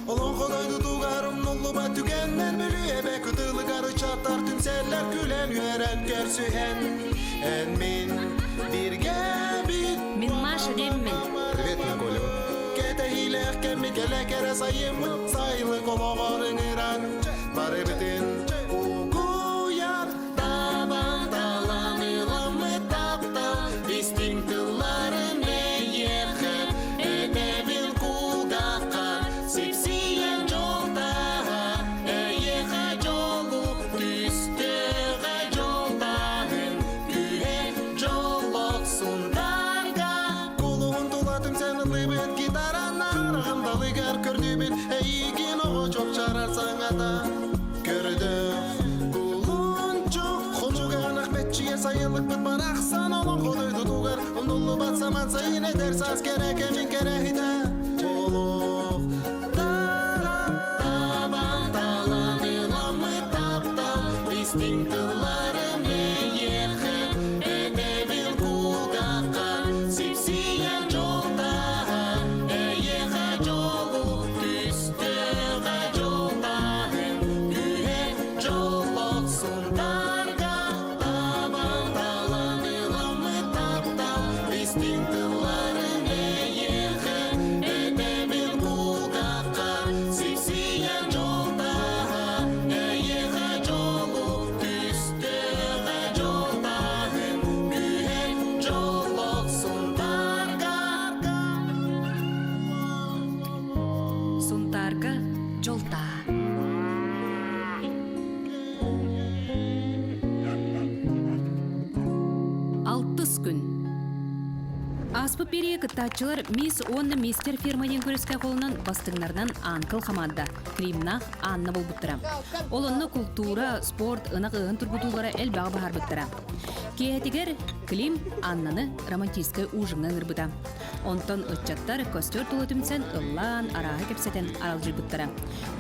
Олоҥхо дойдутугар умнуллубат түгэннэр Бүлүү эбэ кытылыгар ыччаттар түмсэллэр күлэн үөрэн көрсүһэн эн мин бииргэ бит Мин Маша диэммин. Привет, Николева. Кэтэһиилээх кэмми кэлэ кэрэ сайыммыт сайылык олоҕор ыҥыран барыбытын угуйар табан талан ыламмыт таптал истиҥ тылларын эйиэхэ этэбил кулгаахха сипсийэн дьолтааһа эйиэхэ дьолу түстүөҕэ дьолтааһын күүһэ дьоллох сунтаарга Кулуһун тула түмсэн ыллыыбыт гитаранан хараҕым далыгар көрдүүбүт эйиигин оҕо чопчарар саҥата көрдөөх кулунчук хонугаанах бэччигэ сайылыкпыт барахсан олоҥхо дойдутугар умнуллубат саман сайын эдэр саас кэрэ кэмин кэрэһитэ олох табан талан ыламмыт таптал истиҥ тылларын эйиэхэ этэбил кулгаахха сипсийэн дьолтааһа эйиэхэ дьолу түстүөҕэ дьолтааһын күүһэ дьоллох сунтаарга табан талан ыламмыт таптал истиҥ тылларын эйиэхэ этэбил кулгаахха сипсийэн дьолтааһа эйиэхэ дьолу түстүөҕэ дьолтааһын күүһэ дьоллох Сунтаарга Сунтаарга дьолтаа. Алтыс күн. Ааспыт биэрии кыттааччылар Мисс уонна Мистер фирма диэн күрэскэ холунан бастыҥнарынан Анкл хамаанда, Климнаах Анна буолбуттара. Ол онно култуура, спорт, ынах ыаһын тургутуулара элбэҕи быһаарбыттара. Киэһэтигэр Клим Аннаны романтическай ужиҥҥа ыҥырбыта. Онтон ыччаттар костер тула түмсэн ыллаан, арааһы кэпсэтэн аралдьыйбыттара.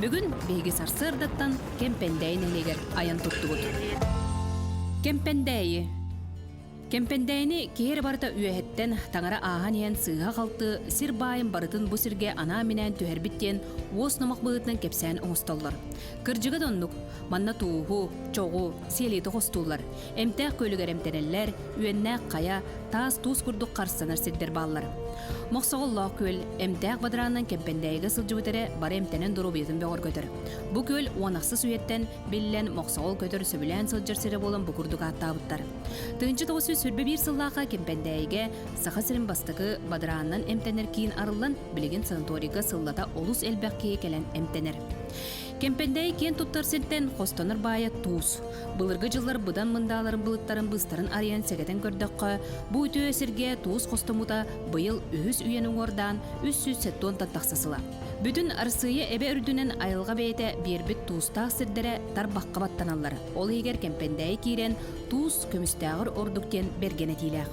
Бүгүн биһиги сарсыардаттан Кэмпэндээйи нэһилиэгэр айан туттубут. Кэмпэндээйи Кэмпэндээйини киһи эрэ барыта үөһэттэн таҥара ааһан иһэн сыыһа-халты сир баайын барытын бу сиргэ анаан-минээн түһэрбит диэн уос номох быһыытынан кэпсээн оҥостоллор. Кырдьыга да оннук. Манна тууһу, чоҕу, сиэлиэти хостууллар. Эмтээх күөлүгэр эмтэнэллэр, үөннээх хайа, таас-туус курдук харыстанар сирдэр бааллар. Мохсоҕоллоох күөл эмтээх бадараанынан Кэмпэндээйигэ сылдьыбыт эрэ бары эмтэнэн доруобуйатын бөҕөргөтөр. Бу күөл уон ахсыс үйэттэн биллэн Мохсоҕол көтөр сөбүлээн сылдьар сирэ буолан бу курдук ааттаабыттар. 1921 сыллаахха Кэмпэндээйигэ Саха сирин бастакы бадараанынан эмтэнэр киин арыллан, билигин санаторийга сыллата олус элбэх киһи кэлэн эмтэнэр. Кэмпэндээйи киэн туттар сиртэн хостонор баайа туус. Былыргы дьыллар быдан мындааларын былыттарын быыстарын арыйан сэгэтэн көрдөххө, бу үтүө сиргэ туус хостоммута быйыл үһүс үйэни уҥуордаан 370 тахса сыла. Бүтүн Арассыыйа эбэ үрдүнэн айылҕа бэйэтэ биэрбит туустаах сирдэрэ тарбахха баттаналлар. Ол иһигэр Кэмпэндээйи киирэн туус көмүстээҕэр ордук диэн бэргэн этиилээх.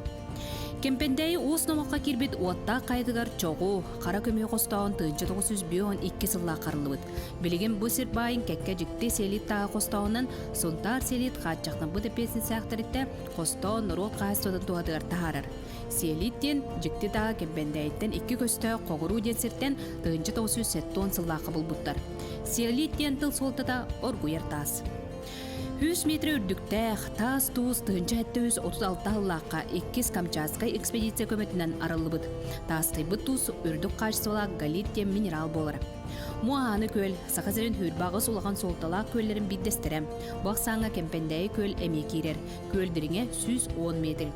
Кэмпэндээйи уос номоххо киирбит уоттаах хайатыгар чоҕу, хара көмүһү хостоон 1952 сыллаах харыллыбыт. Билигин бу сир баайын кэккэ дьикти селит тааһы хостоонунан Сунтаар селит хааччахтаммыт эппиэтинэстээхтэриттэн хостоон норуот хаһаайыстыбатын туһатыгар таһаарар. Селит диэн дьикти тааһы Кэмпэндээйиттэн икки көстөөх Хоҕуруу диэн сиртэн 1970 сыллаахха булбуттар. Селит диэн тыл суолтата оргуйар таас. Үс метр үрдүктээх, таас туус 1736 сыллаахха иккис Камчатскай экспедиция көмөтүнэн арыллыбыт. Таастайбыт туус үрдүк хаачыстыбалаах галит диэн минерал буолар. Муааны күөл Саха сирин хүрбэ аҕыс улахан суолталаах күөллэрин биирдэстэрэ. Бу ахсааҥҥа Кэмпэндээйи күөл эмиэ киирэр. Күөл дириҥэ 110 метр.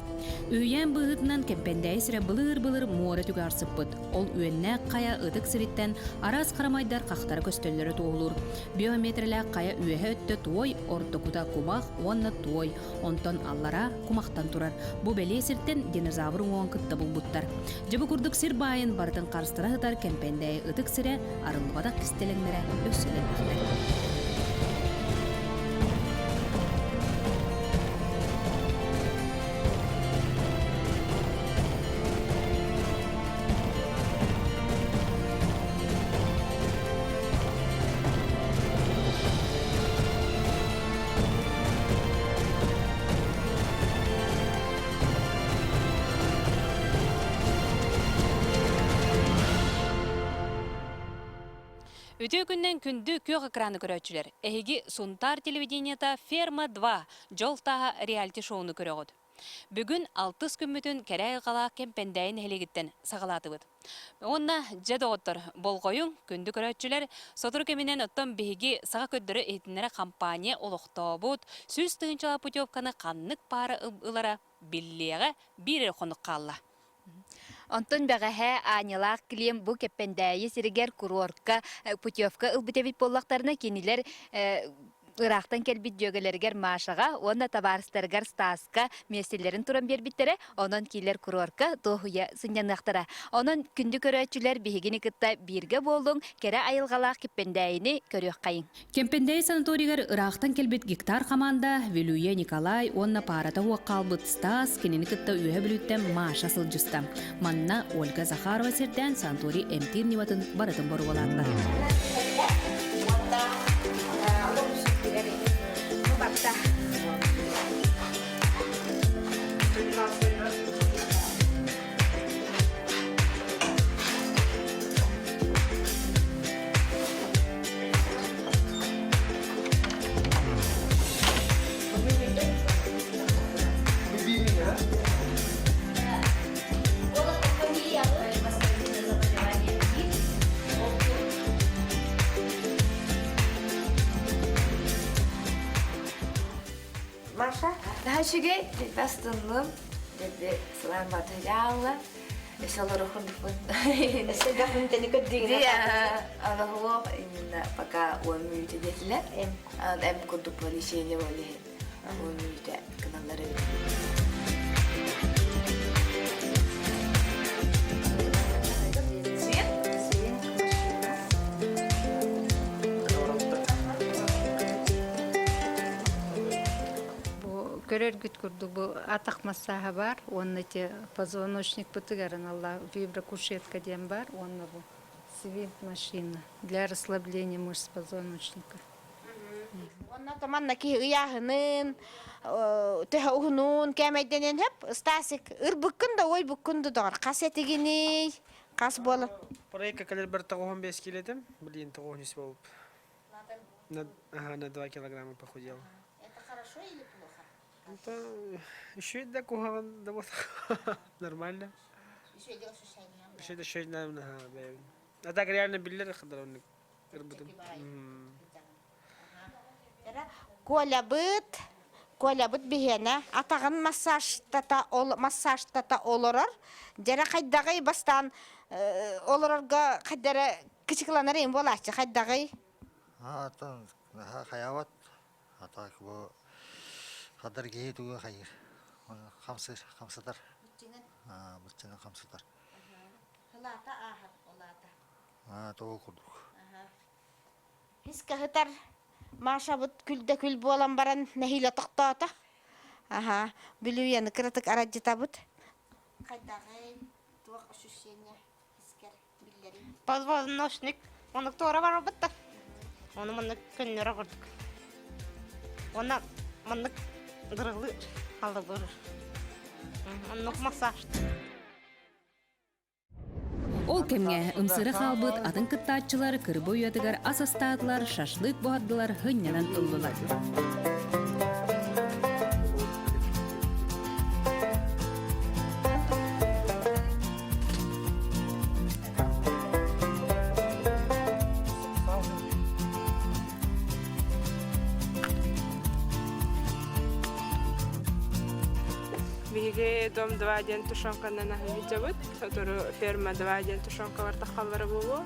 Үһүйээн быһыытынан Кэмпэндээйи сирэ былыр-былыр муора түгэҕэр сыппыт. Ол үөннээх хайа ытык сириттэн араас харамайдар хахтара көстөллөрө туоһулуур. Биометрэлээх хайа үөһэ өттө туой, ортокута кумах уонна туой, онтон аллара кумахтан турар. Бу бэлиэ сиртэн динозавр уҥуоҕун кытта булбуттар. Дьэ бу курдук сир баайын барытын харыстара сытар Кэмпэндээйи ытык сирэ арыллыбатах кистэлэҥнэрэ өссө да элбэхтэр. Үтүө күннэн күндү күөх экраны көрөөччүлэр! Эһиги Сунтаар телевидениета Ферма-2 дьол тааһа реалити-шоуну көрөҕүт. Бүгүн алтыс күммүтүн кэрэ айылҕалаах Кэмпэндээйи нэһилиэгиттэн саҕалаатыбыт. Уонна, дьэ доҕоттор, болҕойуҥ, күндү көрөөччүлэр, сотору кэминэн оттон биһиги саха көрдөрө-иһитиннэрэ компания олохтообут 100 тыһыынчалаах путевканы ханнык паара ылара биллиэҕэ биир эрэ хонук хаалла. Онтон бэҕэһээ Аанньалаах Клим бу Кэппэндээйи сиригэр курорка путевка ылбыт эбит буоллахтарына, кинилэр ыраахтан кэлбит дьүөгэлэригэр Машаҕа уонна табаарыстарыгар Стаска миэстэлэрин туран биэрбиттэрэ, онон киилэр курорка дуоһуйа сынньаныахтара. Онон күндү көрөөччүлэр биһигини кытта бииргэ буолуҥ, кэрэ айылҕалаах Киппэндээйини көрүөххэйиҥ. Кэмпэндээйи санаторийыгар ыраахтан кэлбит гектар хамаанда Вилюя Николай уонна паарата уох хаалбыт Стас кинини кытта Үөһэ Бүлүүттэн Маша сылдьыста. Манна Ольга Захарова сирдээн санаторий эмтиир ньыматын барытын боруобалаатылар. Маша? Наһаа үчүгэй, астынным. Деді сылаан батыйаалла. Өссө олорохунпун. Өссө элбэх мүнүүтэни көрдүүгүн. Олоһуох именно пока 10 мүнүүтэ диэтилэр. Эм курдук лечение болеһин 10 мүнүүтэ гыналлар эбит. Бу көрөргүт курдук бу атах массааһа бар уонна ити позвоночникпытыгар аналлаах виброкушетка диэн бар уонна бу свинт машина для расслабления мышц позвоночника. Уонна томанна киһи ыйааһынын, төһө уһунуун кээмэйдэнэн хөп Стасик ырбыккын да ойбуккун да доҕор хас этигиний хас буолар Проекка кэлэр бір 95 килетим, блин, 93 болып. На, ага, на 2 килограмма похудел. Это хорошо или плохо? Это еще да куһаҕан да вот нормально. Еще дело ощущение. Еще да еще ага, А так реально биллер хадыр ырбытым. Колябыт, Колябыт биһиэнэ атаҕын массажтата, массажтата олорор. Дьэрэ хайдаҕый бастаан олорорго хайдара кычыкыланар им буолааччы хайдаҕый? Атын хайабат. Атак бу хадар киһи тугу хайыр. Хамсыр, хамсатар. Быччыҥын хамсатар. Хылаата ааһар, олаата. Тоҕу курдук. Искэ сытар Машабыт күл да күл буолан баран нэһиилэ тохтоото. Аха, Бүлүүйэни кыратык арадьытабыт. Хайдаҕый, туох ощущение искэр биллэрий? Позвоночник. Оннук туора барбыт да. Ону маннык көннөрө курдук. Уонна маннык дырылыыр, аллыбыр. Оннук массаж. Ол кэмҥэ ымсыыра хаалбыт атын кыттааччылар кырбы уйатыгар ас астаатылар, шашлык буһардылар, һынньанан ыллылар. Биһиги Дом 2 диэн тушенканан аһыы Сотору ферма 2 диэн тушенкалар таххаллара буолуо.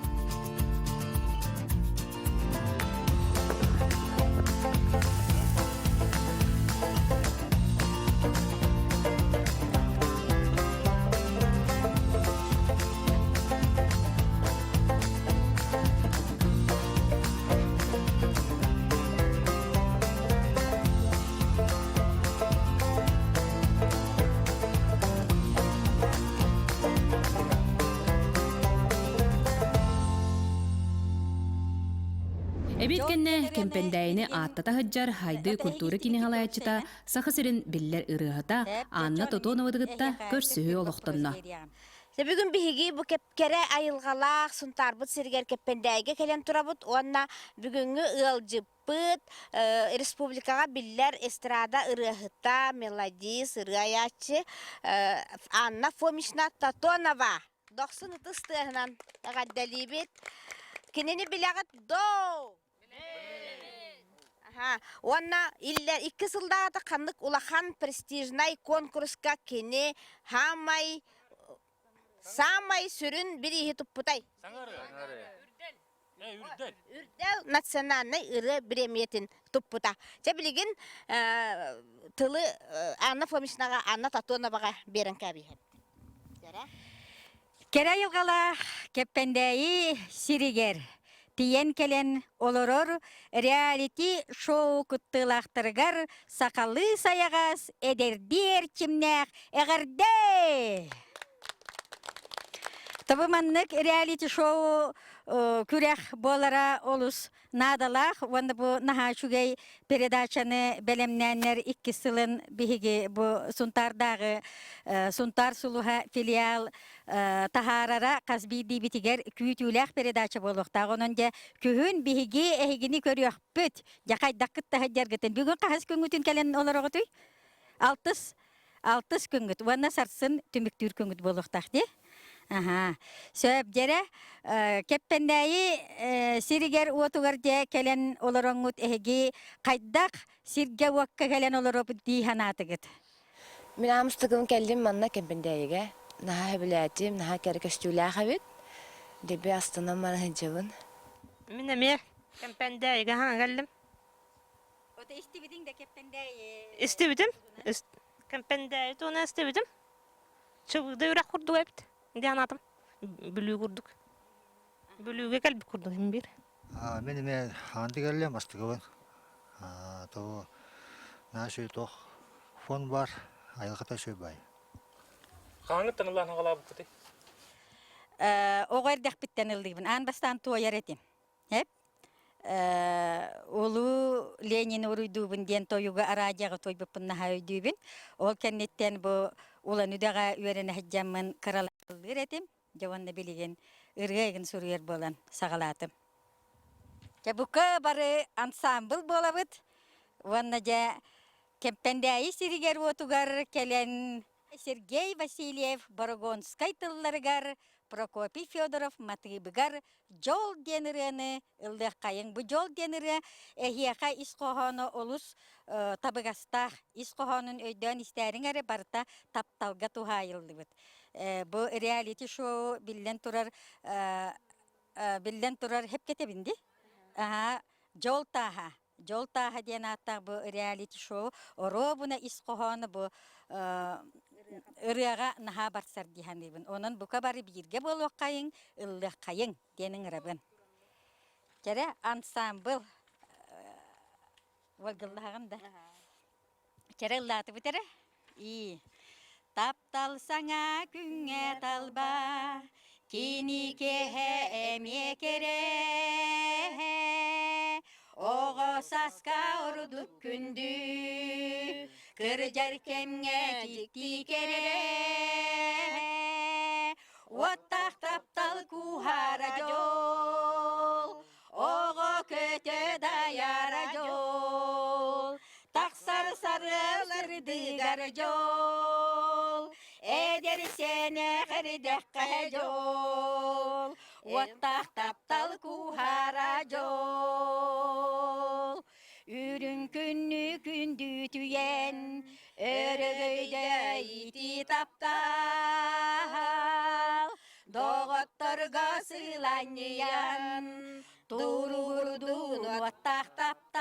Эбиэт кэннэ Кэмпэндээйини ааттата сылдьар Һайдыы культура киинин салайааччыта Саха сирин биллэр ырыаһыта Анна Тотонова кытта көрсүһүү олохтонно. Бүгүн биһиги бу кэрэ айылҕалаах Сунтаарбыт сиригэр Кэппэндээйигэ кэлэн турабыт уонна бүгүҥҥү ыалдьыппыт республикаҕа биллэр эстрада ырыаһыта, мелодист, ырыа айааччы Анна Фомична Тотонова. Дохсун ытыс тыаһынан эҕэрдэлиибит. Кинини билэҕит доо? Аха. Уонна иллэр икки сыллааҕыта ханнык улахан престижнай куонкуруска кини саамай саамай сүрүн бирииһи туппутай? Үрдэл национальнай ырыа бириэмийэтин туппута. Дьэ билигин тылы Анна Фомичнаҕа, Анна Тотоноваҕа биэрэн кээбиһэбит. Кэрэ айылҕалаах Кэппэндээйи сиригэр тиийэн кэлэн олорор реалити-шоу кыттыылаахтарыгар сахалыы сайаҕас, эдэрдии эрчимнээх эҕэрдэ! Тобу маннык реалити-шоу күрэх буолара олус наадалаах уонна бу наһаа үчүгэй передачаны бэлэмнээннэр иккис сылын биһиги бу Сунтаардааҕы Сунтаар сулуһа филиал таһаарара хас биирдиибитигэр күүтүүлээх передача буолуохтаах. Онон дьэ күһүн биһиги эһигини көрүөхпүт. Дьэ хайдах кытта сылдьаргытын. Бүгүн хаһыс күҥҥүтүн кэлэн олороҕутуй? Алтыс алтыс күҥҥүт уонна сарсын түмүктүүр күҥҥүт буолуохтаах дии. Аһаа. Сөп дьэрэ Кэппэндээйи сиригэр-уотугар дьэ кэлэн олороҥҥут эһиги хайдах сиргэ-уокка кэлэн олоробут дии санаатыгыт? Мин аамыстыгым кэллим манна Кэмпэндээйигэ. Наһаа сөбүлээтим, наһаа кэрэ көстүүлээх эбит. Дэби астынан баран сылдьабын. Мин эмиэ Кэмпэндээйигэ хаҥа кэллим. Ото истибитиҥ да Кэппэндээйи? Истибитим. Кэмпэндээйи туһунан истибитим. Чыбыыда үрэх курдук эбит диэн аатым. Бүлүү курдук. Бүлүүгэ кэлбит курдук им биир. Мин эмиэ хаанты кэллим, астыгыбын. То наша туох фон бар, айылҕата үчүгэй бай. Хааңыттан ыллаан хаҕалаабыккытый? Оҕо эрдэхпиттэн ыллыыбын. Аан бастаан туойар этим. Эп Улуу Ленини уруйдуубун диэн тойугу араадьыйаҕа туойбуппун наһаа өйдүүбүн. Ол кэнниттэн бу Улан-Үдэҕэ үөрэнэ сылдьаммын кыралааллыыр этим. Дьэ уонна билигин ырыа игин суруйар буолан саҕалаатым. Дьэ бука бары ансаамбыл буолабыт. Уонна дьэ Кэмпэндээйи сиригэр-уотугар кэлэн Сергей Васильев Борогонскай тылларыгар Прокопий Федоров матыыбыгар «Дьол» диэн ырыаны ыллыаххайыҥ. Бу «Дьол» диэн ырыа эһиэхэ ис хоһооно олус табыгастаах. Ис хоһоонун өйдөөн истээриҥ эрэ барыта тапталга туһаайыллыбыт. Бу реалити-шоу биллэн турар биллэн турар хепкэтэбин дии. Дьол тааһа Дьол тааһа диэн ааттаах бу реалити-шоу оруобуна ис хоһооно бу ырыаҕа наһаа барсар дии саныыбын. Онон бука бары бииргэ буолуоххайыҥ, ыллыаххайыҥ диэн ыҥырабын. Кэрэ ансаамбыл Уолгыллаһаҕын да? Чэрэ ыллаатыбыт эрэ? И таптал саҥа күҥҥэ талба, кини киэһэ эмиэ кэрэ. Оҕо саска ордук күндү, кырдьар кэмҥэ дьикти кэрэ. Уоттаах таптал кууһара дьол, Оҕо көтө дайара дьол, тахсар сарыалырдыгар дьол, эдэр сэнэх эрдэххэ дьол, уоттаах таптал кууһара дьол. Үрүҥ күннү күндүтүйэн, өрөгөйдө ити таптал, Доҕотторго сыланньыйан, туругурдун уоттаах таптал,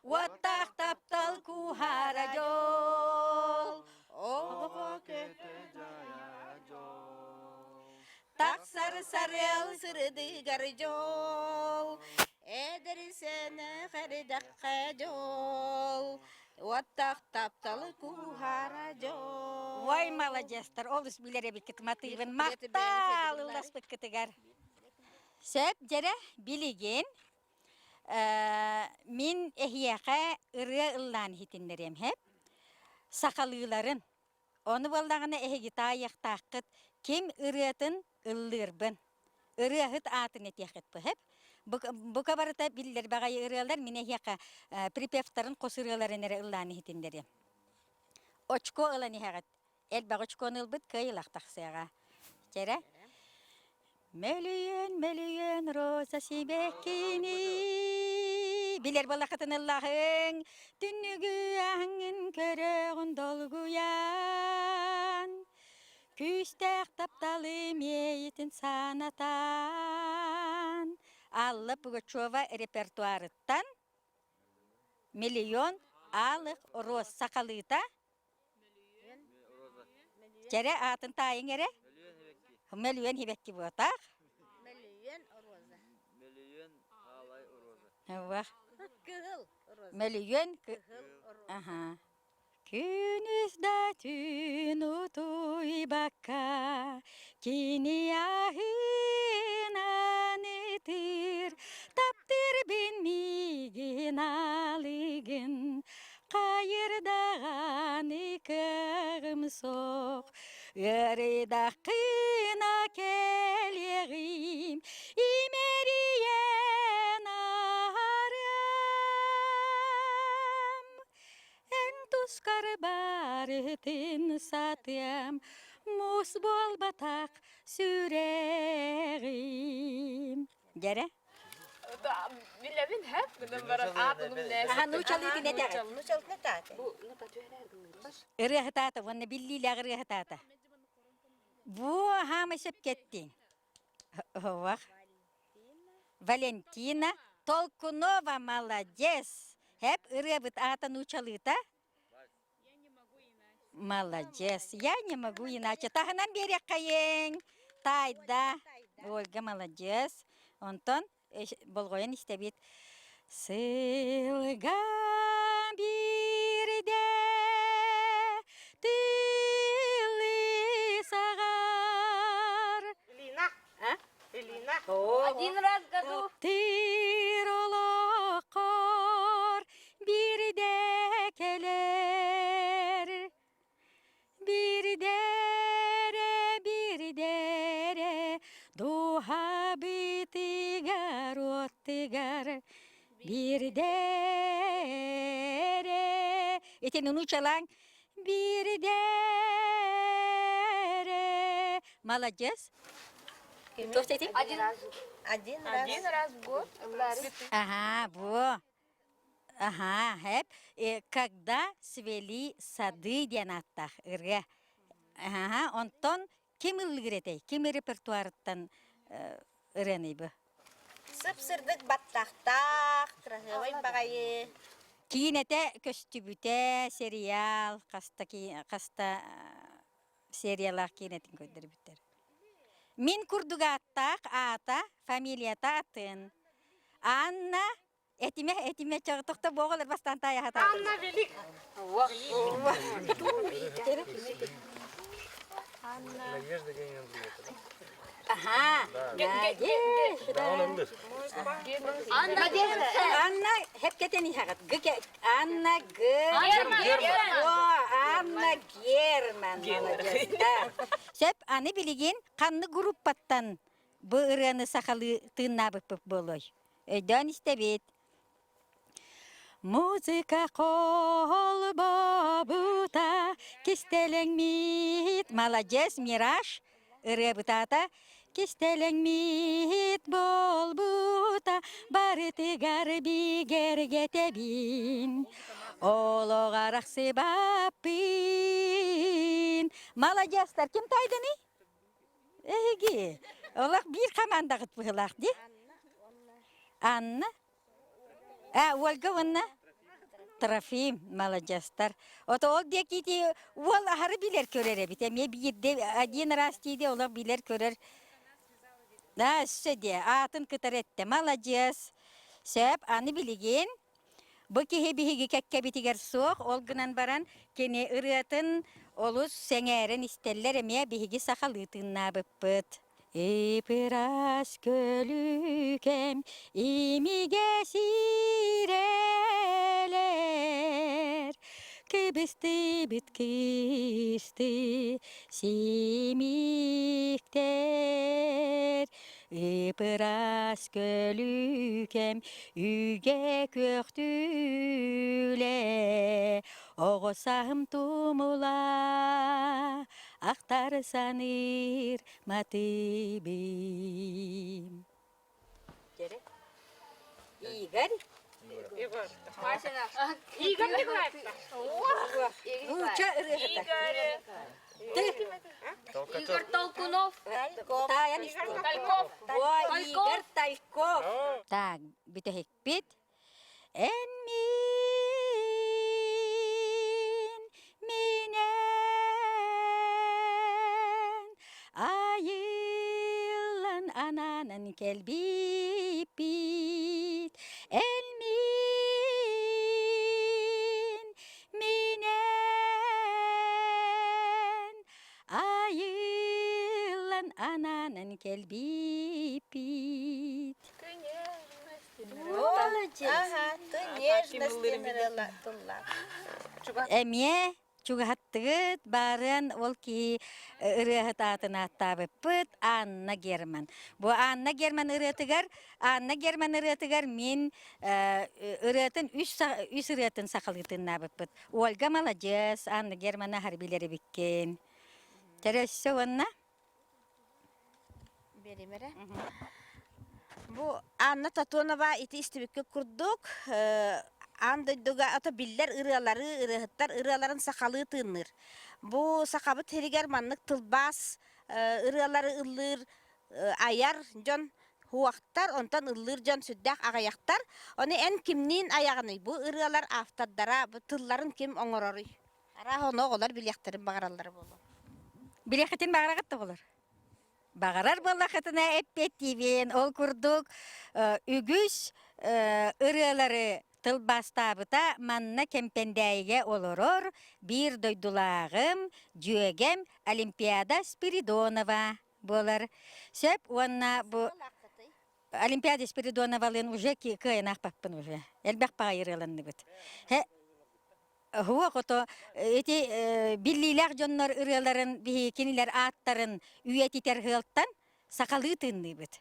уоттаах таптал кууһара дьол. Оҕо көтө дьайа дьол. Тахсар сарыал сырдыгар дьол, эдэр сэнэх эридэххэ дьол, уоттаах тапталы кууһара дьол. Ой, маладьыастар, олус билэр эбиккит матыыбын махтаал ылласпыккытыгар. Сөп, дьэрэ, билигин мин эһиэхэ ырыа ыллаан иһитиннэриэм, һэп? Сахалыыларын. Ону буоллаҕына эһиги таайыахтааххыт ким ырыатын ыллыырбын. Ырыаһыт аатын этиэххит быһып. Бука барыта биллэр баҕайы ырыалар мин эһиэхэ припевтарын хос ырыаларын эрэ ыллаан иһитиннэриэм. Очко ылан иһэҕит. Элбэх очкону ылбыт кыайылах тахсыаҕа. Чэрэ. Мөлүйүөн, мөлүйүөн роза сибэккини билэр балахатын ыллаһыҥ, түннүгү аһыҥын көрөҕүн долгуйан, күүстээх тапталы миэйитин санатан, Алла Пугачева репертуарыттан Миллион алых роз сахалыыта Чэрэ аатын таайыҥ эрэ. Мөлүйүөн хибэкки буотаах. Мөлүйүөн роза. Мөлүйүөн аалай роза. Вах. Кыһыл роза. Мөлүйүөн Кыһыл роза. Аха. Күнүс да түүн утуйбакка кини аһынан ытыр таптырбын миигин алыгын Хайырдаҕаны кыаҕым суох, ыарыйдаххына кэлиэҕим, имэрийэн аһарыам. Эн тускар барытын сатыам, муус буолбатах сүрэҕим. Дьэрэ? Билэбин һэ, гынан баран аатыным нэ. Аха, нуучалыытын этэҕит. Нуучалытын этааты. Ырыаһытаата уонна биллиилээх ырыаһытаата. Бу хаамай сөп кеттиҥ. Ох. Валентина Толкунова молодец. Хэп ырыабыт аата нуучалыыта. Молодец. Я не могу иначе. Таһынан биэриэххэйиҥ. Таайда. Ольга молодец. Онтон болҕойон истэбит. Сылга биирдэ тыылы саҕар. Лина. Элина. Один раз в году. Тыр олоххор Биирдэ кэлэр, биирдэ эрэ, биирдэ эрэ дууһабытыгар уоттыгар биирдэ эрэ Итини нуучалааҥ биирдэ эрэ Маладьыас. Туох этим? Один раз. Один раз. Один раз в год. Ага, во. Аһаа, һэп. Когда свели сады диэн ааттаах ырыа. Аһаа, онтон ким ыллыыр этэй? Ким репертуарыттан ырыаный бу? Сып-сырдык баттахтаах, кыраһыабай баҕайы. Киинэтэ көстүбүтэ, сериал, хаста, хаста сериялаах киинэтин көрдөрбүттэр. Мин курдук ааттаах аата, фамилията атын. Анна Этимэ, этимэ, тохто буоҕалар бастаан таайаһата. Анна Велик. Надежда Геннадьевна. Ага. Надежда. Анна Анна хепкетен иһаҕыт. Анна Г. О, Анна Герман. Молодец. Сөп, аны билигин ханнык группаттан бу ырыаны сахалыы тыыннаабыппыт буолуой? Өйдөөн истэбит. Музыка холбообута кистэлэҥмит Маладьыас Мираж ырыабытаата кистэлэҥмит буолбута барытыгар бигэргэтэбин олох арахсыбаппын Маладьыастар ким тайдыный? Эһиги олох биир хамаандаҕыт быһыылаах дии. Анна Э, Ольга уонна Трофим маладьыастар. Ото ол диэки ити уол аһары билэр көрөр эбит. Эмиэ биирдэ один раз тиийдэ олох билэр көрөр. Да, өссө диэ аатын кытары эттэ. Маладьыас. Сөп, аны билигин Бу киһи биһиги кэккэбитигэр суох, ол гынан баран кини ырыатын олус сэҥээрэн истэллэр эмиэ биһиги сахалыы тыыннаабыппыт. Ып-ыраас көлүкэм имигэс иирэлэр, кыбы. быстыбыт кыысты симиктэр Ыпырас көлүүкэм үйгэ күөхтүүлэ Оҕо саһым тумула ахтар саныыр матыыбым. Игорь. Игорь. Игорь Николаев. Нуучча ырыаһыта. Игорь Толкунов. Тальков. Игорь Тальков. Так, бүтэһикпит. Эн мин, минэн айыллан ананан кэлбиппит. Эн мин, минэн айыллан ананан кэлбиппит. Эмиэ чугаһаттыгыт баарыан ол киһи ырыаһыт аатын ааттаабыппыт Анна Герман. Бу Анна Герман ырыатыгар Анна Герман ырыатыгар мин ырыатын үс, үс ырыатын сахалыытыннаабыппыт. Ольга маладьыас, Анна Германа харбилер эбиккин. Тэрөссө уонна Биэримэрэ. Бу Анна Тотонова ити истибиккэ курдук аан дойдуга ото биллэр ырыалары, ырыаһыттар ырыаларын сахалыы тыынныыр. Бу сахабыт сиригэр маннык тылбаас ырыалары ыллыыр айар дьон хуохтар, онтон ыллыыр дьон сүрдээх аҕыйахтар. Ону эн кимниин айаҕыный? Бу ырыалар автордара, бу тылларын ким оҥороруй? Арааһа ону оҕолор билиэхтэрин баҕараллара буолуо. Билиэххитин баҕараҕыт да оҕолор? Баҕарар буоллаххытына эппиэттиибин. Ол курдук үгүс ырыалары тылбаастаабыта манна Кэмпэндээйигэ олорор биир дойдулааҕым, дьүөгэм Олимпиада Спиридонова буолар. Сөп уонна бу Олимпиада Спиридоновалыын уже кыайан аахпаппын уже. Элбэх баҕайы ырыаланныбыт. Уһуох ото ити биллиилээх дьоннор ырыаларын биһиги кинилэр ааттарын үйэтитэр сыалтан сахалыы тыынныыбыт.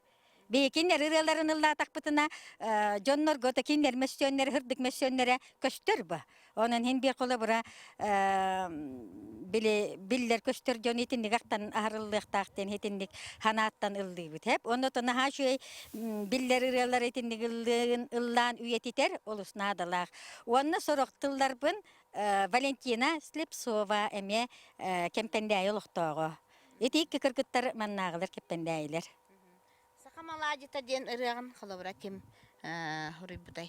Биһиги кинилэр ырыаларын ыллаатахпытына дьоннорго то кинилэр мөссүөннэрэ сырдык мөссүөннэрэ көстөр бу. Онон иһин биир холобура били биллэр көстөр дьон итинник ахтан аһарыллыахтаах диэн итинник ханааттан ыллыыбыт. Хэп онно то наһаа үчүгэй биллэр ырыалар итинник ыллыын ыллаан үйэтитэр олус наадалаах. Уонна сорох тылларбын Валентина Слепцова эмиэ Кэмпэндээйи олохтооҕо. Ити икки кыргыттар маннааҕылар Кэппэндээйилэр. Саха маладьыта диэн ырыаҕын холобура ким суруйбутай?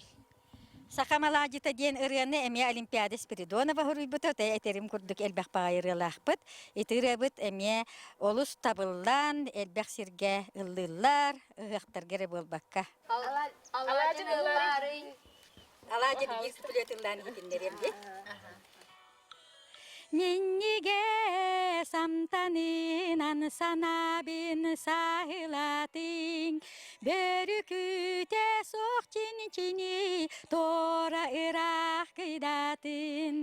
Саха маладьыта диэн ырыаны эмиэ Олимпиада Спиридонова суруйбута. Этерим курдук элбэх баҕайы ырыалаахпыт. Ити ырыабыт эмиэ олус табыллан, элбэх сиргэ ыллыыллар, ыһыахтарга эрэ буолбакка. Алаадьын ыллаарый. Алаадьын биир куплет ыллаан иһитиннэриэм дии. Минньигэс амтанынан санаабын саһылатыҥ, Бөрүкүтэ суох чинчини туора ыраах кыйдатын,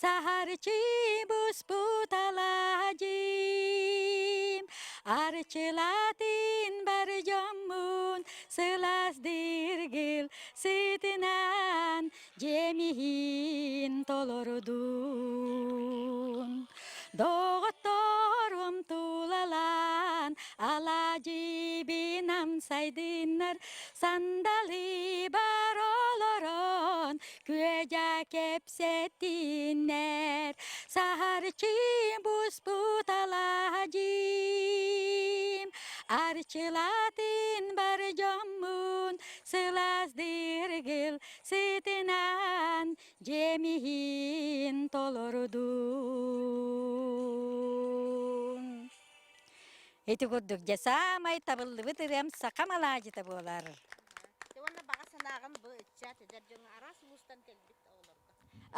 Саһарчы буспут алаадьым, Арчылатын бар дьоммун сылаас дыргыл сытынан дьиэм иһин толордун. Доҕотторум тулалаан алаадьыбын амсайдыннар, сандалы бар олорон күөдьэ кэпсэтиннэр. Саһарчы буспут алаадьым, арчылатын бар дьоммун сылаас дыргыл сытынан дьиэм иһин толордун. Ити курдук дьэ саамай табыллыбыт ырыам саха малаадьыта буолар. Уонна баҕа санааҕын бу ыччат эдэр дьоҥҥо араас улуустан кэлбит оҕолорго.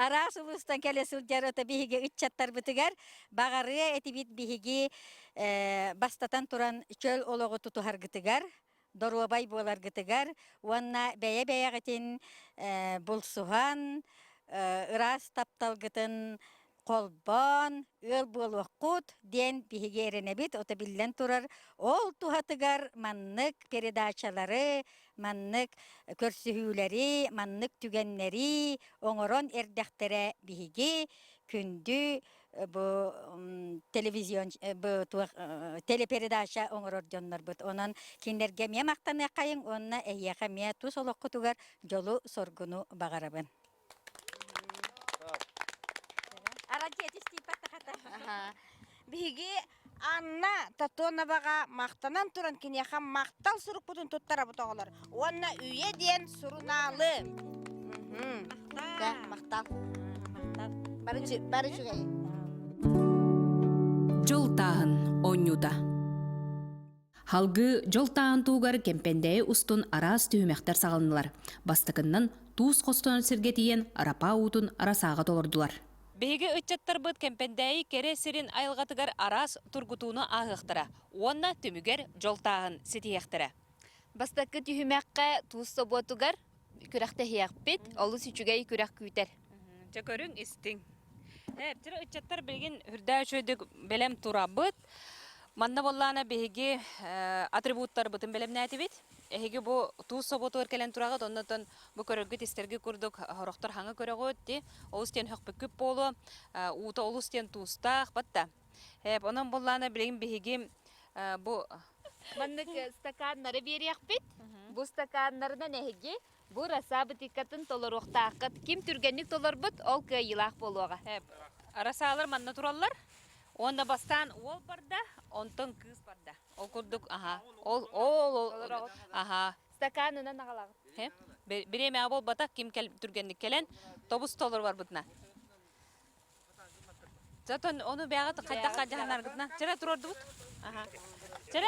Араас улуустан кэлэ сылдьар ото биһиги ыччаттарбытыгар баҕарыа этибит биһиги бастатан туран чөл олоҕу тутуһаргытыгар доруобай буоларгытыгар уонна бэйэ-бэйэҕитин булсуһан, ыраас тапталгытын холбоон ыал буолуоххут диэн биһиги эрэнэбит. Ото биллэн турар, ол туһатыгар маннык передачалары, маннык көрсүһүүлэри, маннык түгэннэри оҥорон эрдэхтэрэ биһиги күндү бу телевизион бу туох телепередача оҥорор дьоннорбут. Онон кинилэргэ эмиэ махтаныаххайыҥ уонна эһиэхэ эмиэ тус олоххутугар дьолу-соргуну баҕарабын. Биһиги Анна Тотоноваҕа махтанан туран киниэхэ махтал сурукпутун туттарабыт оҕолор уонна Үйэ диэн сурунаалы. Махтал. Махтал. Бары бары үчүгэй. Дьол тааһын оонньуута. Халгыы дьол тааһын туһугар Кэмпэндээйи устун араас түһүмэхтэр саҕаланнылар. Бастакыннан туус хостонор сиргэ тиийэн арапаа уутун арасааҕа толордулар. Биһиги ыччаттарбыт Кэмпэндээйи кэрэ сирин айылҕатыгар араас тургутууну ааһыахтара уонна түмүгэр дьол тааһын ситиһиэхтэрэ. Бастакы түһүмэххэ туус собуотугар күрэхтэһиэхпит, олус үчүгэй күрэх күүтэр. Дьэ көрүҥ, истиҥ. Эптэр ыччаттар билигин үрдээх үчүгэйдик бэлэм турабыт. Манна буоллаана биһиги атрибуттарбытын бэлэмнээтибит. Эһиги бу туус собуотугар кэлэн тураҕыт, оннотон бу көрөргүт истэргит курдук сорохтор хаҥа көрөҕүт, ти олус диэн хөхпүккүт буолуо, уута олус диэн туустаах, батта. Эп, онон буоллаана билигин биһиги бу Маннык стаканнары биэриэхпит. Бу стаканнарынан эһиги бу роса бытыыккатын толоруохтааххыт. Ким түргэнник толорбут, ол кыайыылаах буолуоҕа. Росалар манна тураллар. Уонна бастаан уол барда, онтон кыыс барда. Ол курдук, аха. Ол, ол, ол, аха. Стаканынан аҕалаҕыт. Бириэмэҕэ буолбатах, ким кэл, түргэнник кэлэн, тобус толору барбытына. Зато ону бэҕэ хайдах дьаһанаргытына. Чэрэ турордубут. Аха. Чэрэ,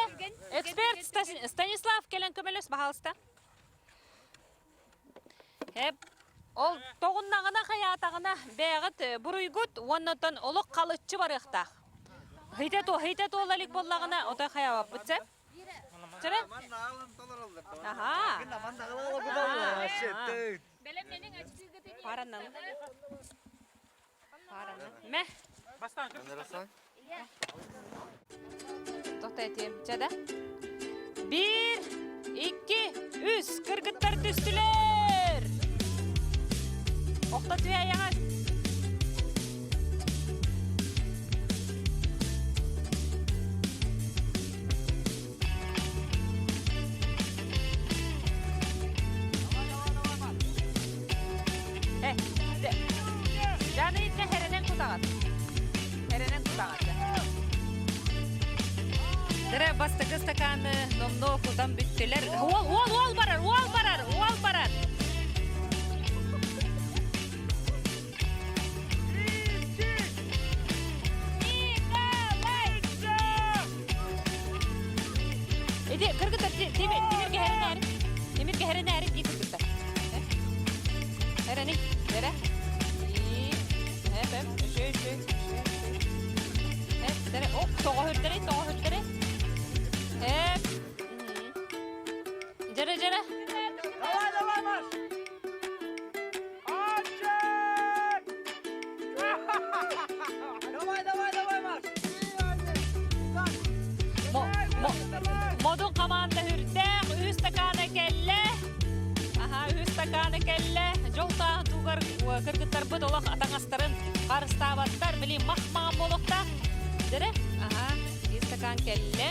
эксперт Станислав кэлэн көмөлөс, баһаалыста. Эп, ол тоҕуннаҕына хайаатаҕына бэйэҕит буруйгут уонна оттон олох халыччы барыахтаах. Хыйта туо, хыйта туола илик буоллаҕына отой хайаабаппыт сэ. Чэрэ? Аха. Параннан. Мэ. Тоқтайтем. Чада. Бір, икки, үс. Кыргыттар түстүлэр. Охто түһэ аяҕа. Жаны итне херенен кутаҕат. Херенен кутаҕат. Дere бастакы стаканы номно кутан бүттүлэр. Уол, уол, уол барар, уол барар, уол барар. Иди, кыргыттар, тимир кэһэрин Тимир кэһэрин ээрин дии кыргыттар. Эрэни, эрэ. Эп, эп, үшө, үшө, үшө, үшө. Эп, дere, оп, тоҕо хүрдэри, тоҕо хүрдэри. Эп. Дьэрэ, дьэрэ. Давай, давай, Маш! Давай, давай, давай, Маш! Модун команда үрдээх, үс стакана кэллэ. Аха, үс стакана кэллэ. Дьол тугар кыргыттарбыт олох атаҥастарын харыстаабаттар. Били мах-маҕан буолуохтаах. Дere, аха, үс стакан кэллэ.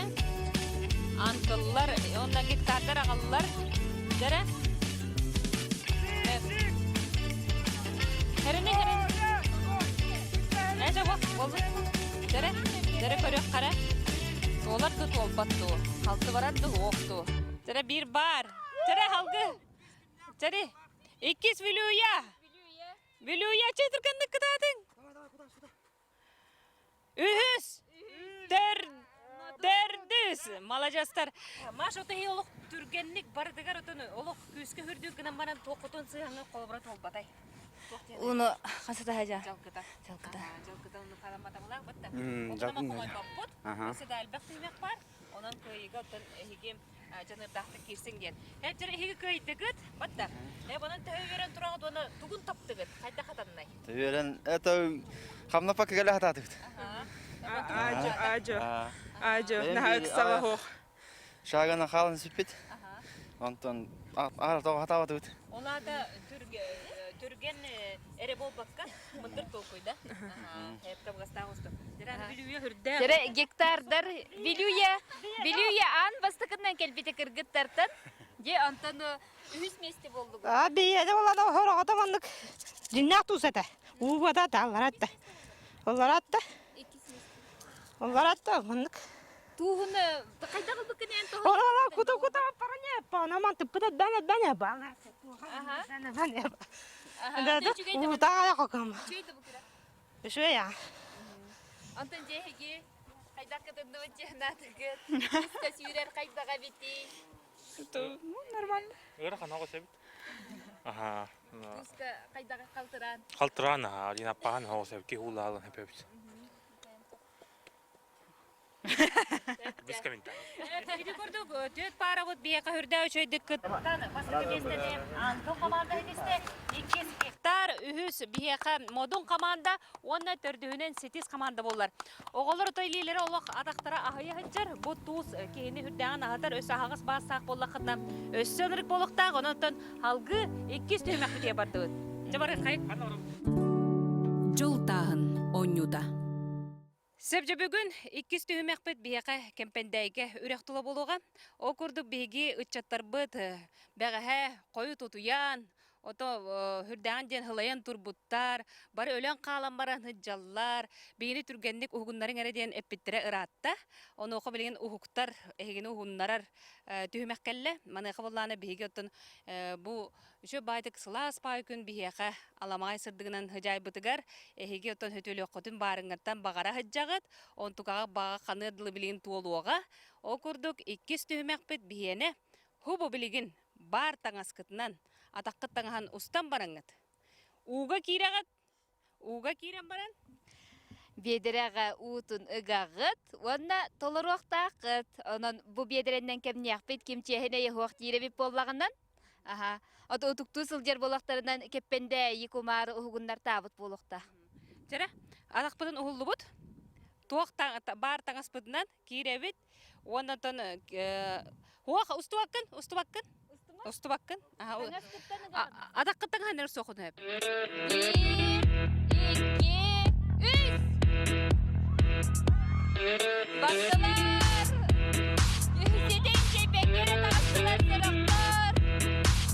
Антыллар, онно гектардар аҕаллар. Дere, Хэрини хэрин. Эже бу болду. Дere, дere көрүөх хара. Туолар ду туолбат ду. Халты барар ду ох ду. Дere bir бар. Дere халгы. Дere. Иккис Вилюя. Вилюя чөтүркэнник кытаатыҥ. Үһүс! Төрдүс! Маладьыастар! Маша отоһи олох түргэнник барытыгар отон олох күүскэ үрдүк гынан баран туоххутун сыһаҥы холобура туолбатай. Уну хасата хажа. Жалкыта. Жалкыта. Жалкыта уну харамматамылаах бытта. Оттон хомойбоппут. Өссө да элбэх түһүмэх бар. Онон кыайыыга оттон эһиги. Дьаныардаахтык киирсиҥ диэн. Эптэр эһиги кыайдыгыт, батта. Э, онон төһө үөрэн тураҕыт уонна тугун таптыгыт? Хайдах хатаннай? Үөрэн, это хамнаппакка кэлэ хатаатыбыт. Аажо, аажо, аажо, наһаа ыксала суох. Шагана хаалан сүппүт. Онтон аара тоҕо хатаабатыбыт. Ол аата түргэн эрэ буолбакка, мындыр толкуйда. Табыгастаах усту. Дьэрэ гектардар Вилюя, Вилюя аан бастакынан кэлбитэ кыргыттартан. Дьэ, онтон үһүс миэстэ буоллугут. А бэйэдэ болада хороҕото маннык дьиннээх туус этэ. Уубата таалларатта. Олларатта. Олларатта маннык. Тууһун хайдах ылбыккын эн тоһун? Ора кута кута паране пана ман тыппыта бана бана бана. Бана бана. Да да. Утаа кокам. Үчүгэй аа. Онтон дьэ эһиги хайдах кытынныбыт дьыһанаатыгыт? Туска сүүрэр хайдаҕа эбитий? Ну, нормально. Ыарахан оҕус эбит. Аха. Туска хайдаҕа халтыраан? Халтыраан аха, Алина аппахан оҕус эбит, киһи уулаалын эпэбит. Без комментариев. Ити курдук түөрт паарабыт биһиэхэ үрдээ үчүгэйдик кыттан бастакы миэстэни Антон команда ситистэ, иккис гектар, үһүс биһиэхэ Модун команда уонна төрдүһүнэн Ситис команда буоллар. Оҕолор ото илиилэрэ олох атахтара аһыйа сылдьар. Бу туус киһини үрдээҕин аһатар өссө аһаҕас баастаах буоллаххытына өссө ынырык буолуохтаах. Онон алгыы иккис түһүмэхпитигэр бардыбыт. Дьэ барыаххай. Дьол тааһын оонньуута. Сөп дьэ бүгүн иккис түһүмэхпит биһиэхэ Кэмпэндээйгэ үрэх тула буолуоҕа. Ол курдук биһиги ыччаттарбыт бэҕэһээ хойут утуйан, ото үрдээҕин диэн һылайан турбуттар, бары өлөн хаалан баран сылдьаллар, биһигини түргэнник уһугуннарыҥ эрэ диэн эппиттэрэ ыраатта. Онуоха билигин уһуктар, эһигини уһуннарар түһүмэх кэллэ. Маныаха буоллаҕына биһиги оттон бу Үчүгэй баайдык сылаас паай күн биһиэхэ аламаҕай сырдыгынан сыдьаайбытыгар эһиги оттон сөтүөлүөххүтүн баарыҥҥыттан баҕара сылдьаҕыт, онтукаҕа баҕа ханыар дылы билигин туолуоҕа. Ол курдук иккис түһүмэхпит биһиэнэ хубу билигин баар таҥаскытынан атаххыт таҥаһын устан бараҥҥыт. Ууга киирэҕит, Ууга киирэн баран Биэдэрэҕэ уутун ыгаҕыт уонна толоруохтааххыт. Онон бу биэдэрэннэн кэмниэхпит, ким чиэһинэй уһуох диир эбит буоллаҕынан, аха, от утуктуу сылдьар буоллахтарынан Кэппэндээйи кумаары уһугуннартаабыт буолуохтаах. Чэрэ, атахпытын уһуллубут. Туох баар таҥаспытынан киирэбит. Уонна оттон уох устубаккын, устубаккын. Устубаккын. Атаххыттан хаһан суохун сөп. Биир, икки, үс. Баттылар! Ситин чэйбэккэ эрэ таҕыстылар сорохтор.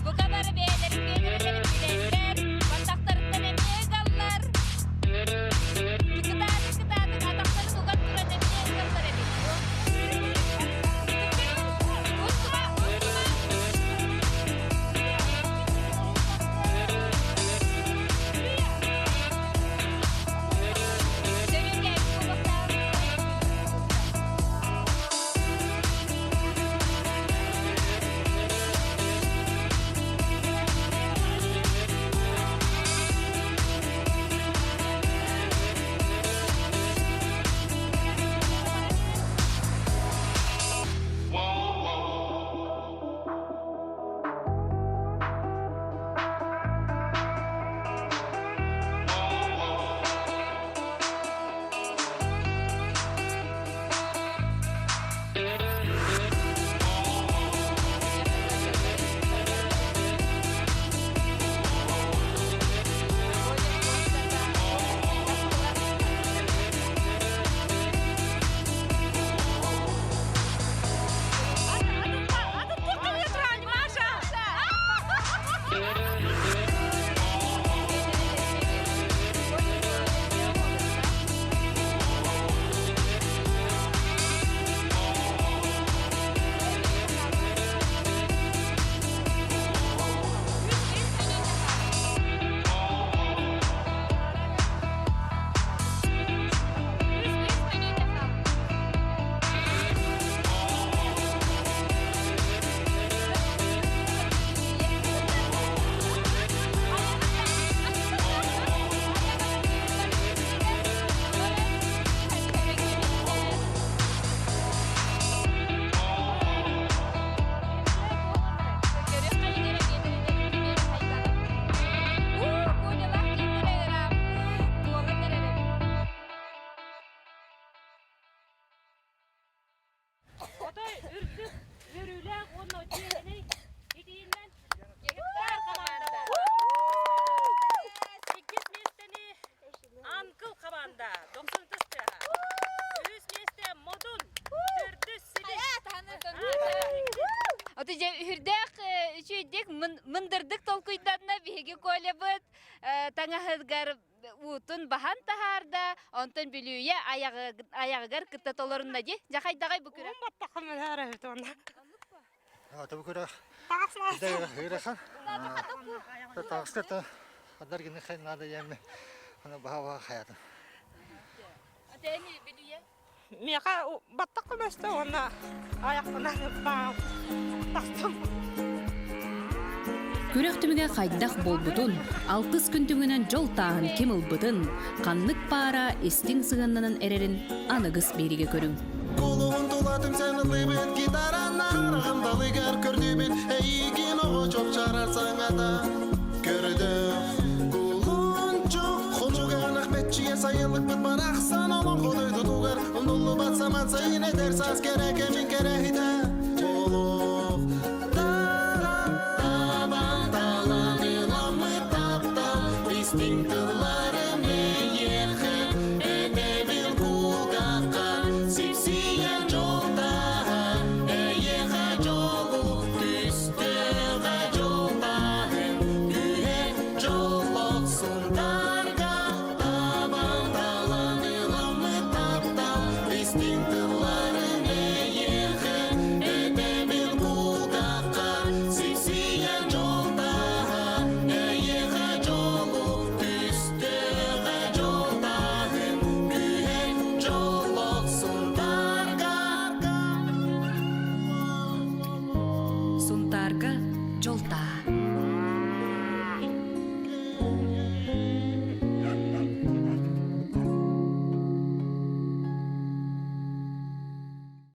Бука бары бэйэлэрин биэдэрэлэрин билэллэр, баттахтарыттан эмиэ ыгаллар. Кытаатык кытаатык атахтарын уган туран эмиэ ыгаллар эбит. Устума, устума! Сөрүүкээбит буолуохтаах. чиэһинэй итииннэн Гектар хамаанда. Иккис миэстэни Анкыл хамаанда Дохсун тыаһа. Үһүс миэстэ Модун. Төрдүс Силис. Ото дьэ үһүрдээх үчүгэйдик мындырдык толкуйданна биһиги Колябыт таҥаһыгар уутун баһан таһаарда, онтон Бүлүүйэ аяҕыгар кытта толорунна дии. Дьэ хайдаҕай бу күрэх? Ата бу күрэх ыарахан. Таҕыста адар гины надо ями. Ана баха хаятын. Ата эми Бүлүүйэ? Миэхэ баттах көмөстө уонна айахпынан тахтым. Күрэх түмүгэ хайдах буолбутун, алтыс күн түмүгүнэн дьол тааһын ким ылбытын, ханнык паара истиҥ сыһыаннанан эрэрин аныгыс биэриигэ көрүҥ. Кулуһун тула түмсэн ыллыыбыт гитаранан хараҕым далыгар көрдүүбүт эйигин оҕо чопчарар саҥата көрдөөх кулунчук хонуганах бэччигэ сайылыкпыт барахсан олоҥхо дойдутугар умнуллубат саман сайын эдэр саас кэрэ кэмин кэрэһитэ олох табан талан ыламмыт таптал истиҥ тылларым эйиэхэ этэбин кулгаахха сипсийэн дьол тааһа эйиэхэ дьолу түстүөҕэ дьол тааһын күүһэ дьоллоох сунтаарга табан талан ыламмыт таптал истиҥ тылларым эйиэхэ этэбин кулгаахха сипсийэн дьол тааһа эйиэхэ дьолу түстүөҕэ дьол тааһын күүһэ дьоллоох Сунтаарга Сунтаарга дьол тааһа.